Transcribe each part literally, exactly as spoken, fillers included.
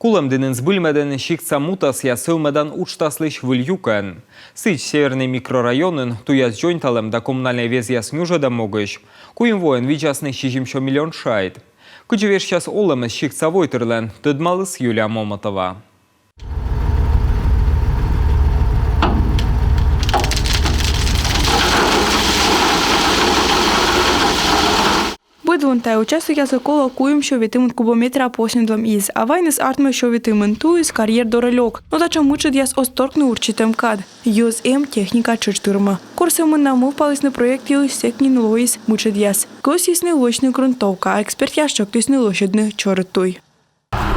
Кулӧмдінын збыльмӧдӧны сиктса мутасъяс сӧвмӧдан уджтаслысь выль юкӧн. Сідз, Северный микрорайонын туйяс дзоньталӧм да коммунальнӧй везъяс нюжӧдӧм могысь куим воӧн видзасны сизимсё миллион шайт. Кыдзи вежсяс олӧмыс сиктса войтырлӧн, тӧдмаліс Юлия Момотова. Быд лун тайӧ участокъяслы колӧ куимсё ветымын кубометра поснидлӧм из, а вайныс артмӧ сё ветымын. Туйыс карьер дорӧ лёк. Но татшӧм мытшӧдъяс оз торкны урчитӧм кад. Йӧз эм, техника тшӧтш тырмӧ. Кор сӧмын на мӧвпалісны проект йылысь, сэк нин лоис мытшӧдъяс. Кӧсйисны лӧсьны грунтовка, а экспертъяс тшӧктісны лӧсьӧдны чорыд туй.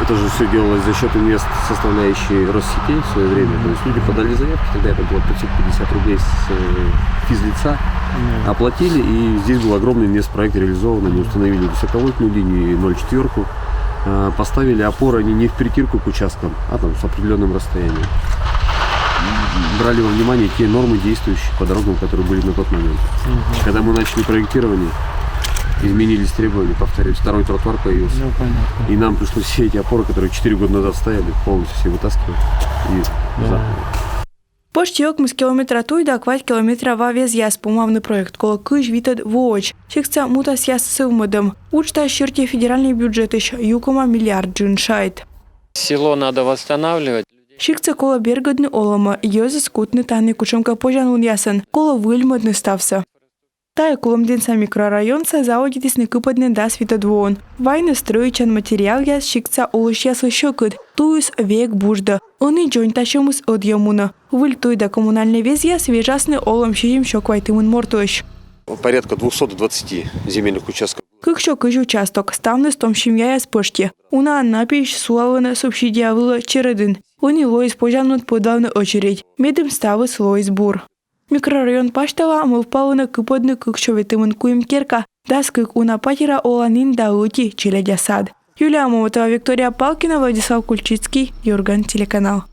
Это же все делалось за счет инвест составляющей Россетей в свое время. То есть люди подали заявки, тогда это было пятьсот пятьдесят рублей с э, физлица. Оплатили, и здесь был огромный инвестпроект реализован. Они установили высоковольтную линию и ноль четверку. Э, Поставили опоры, они не в притирку к участкам, а там с определенным расстоянием. Брали во внимание те нормы, действующие по дорогам, которые были на тот момент. Когда мы начали проектирование, изменились требования, повторюсь, второй тротуар появился. Ну, понятно. И нам пришлось все эти опоры, которые четыре года назад стояли, полностью все вытаскивать. И Да. за- Пӧшти ӧкмыс километра туй да квайт километра ва везъяс помавны проект колӧ кызь витӧд воӧдз. Сиктса мутасъяс сӧвмӧдӧм. Уджтас серти федеральнӧй бюджетысь юкӧма миллиард джын шайт. Село надо восстанавливать. Сиктсӧ колӧ бергӧдны олӧмӧ, йӧзӧс кутны тані кутшӧмкӧ позянлунъясӧн, колӧ выльмӧдны ставсӧ. Тайӧ Кулӧмдінса микрорайонсӧ заводитісны кыпӧдны дас витӧд воын. Вайны стрӧитчан материалъяс сиктса олысьяслы сьӧкыд, туйыс век буждӧ. Ӧні дзоньтасьӧмыс ӧдйӧ мунӧ. Выль туй да коммунальнӧй везъяс вежасны олӧм сизимсё квайтымын мортысь. Порядка двухсот двадцати земельных участков. Кыксё кызь участок, ставныс том семьяяс пӧшти. Унаӧн на пиысь сулалӧны субсидия вылӧ чередын. Ӧні лоис позянлун пӧдлавны ӧчередь, медым ставыс лоис бур. Микрорайон пасьтала мӧвпалӧны кыпӧдны кыксё ветымын куим керка, дас кык уна патера оланін да ӧти челядя сад. Юлия Момотова, Виктория Палкина, Владислав Кульчицкий, Юрган телеканал.